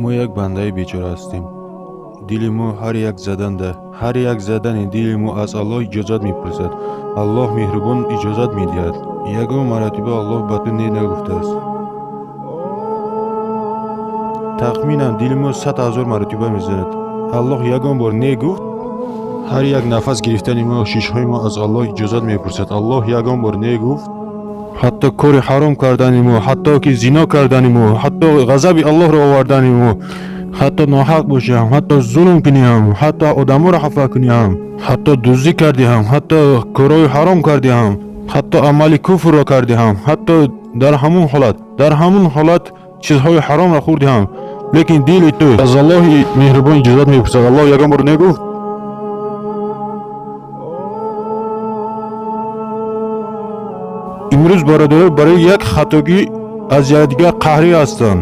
Мо як бандаи бечора ҳастем. Дили мо ҳар як заданда, ҳар як задани дили мо аз Аллоҳ иҷозат мепурсад. Аллоҳ меҳрубон иҷозат медиҳад. Ягон маротиба Аллоҳ ба ту не нагуфтааст. Тахминан дили мо 100 000 маротиба мезанад. Аллоҳ ягон бор не гуфт? Ҳар як нафас гирифтани мо, шишҳои мо аз Аллоҳ иҷозат мепурсад. Аллоҳ ягон бор не гуфт? Ҳатто кори ҳаром кардани мо, ҳатто ки зино кардани мо, ҳатто ғазаби Аллоҳро овардани мо, ҳатто ноҳақ бошиам, ҳатто зулм куниам, ҳатто одаморо хафа куниам, ҳатто дуздӣ кардиам, ҳатто корҳои ҳаром кардиам, ҳатто амали куфрро кардиам, ҳатто дар ҳамун ҳолат чизҳои ҳаромро хӯрдиам, лекин дили ту аз Аллоҳи меҳрубон иҷозат мепурсад. Аллоҳ ягон бор негуфт? Имрӯз бародаро барои як хатогӣ аз якдигар қаҳрӣ ҳастанд.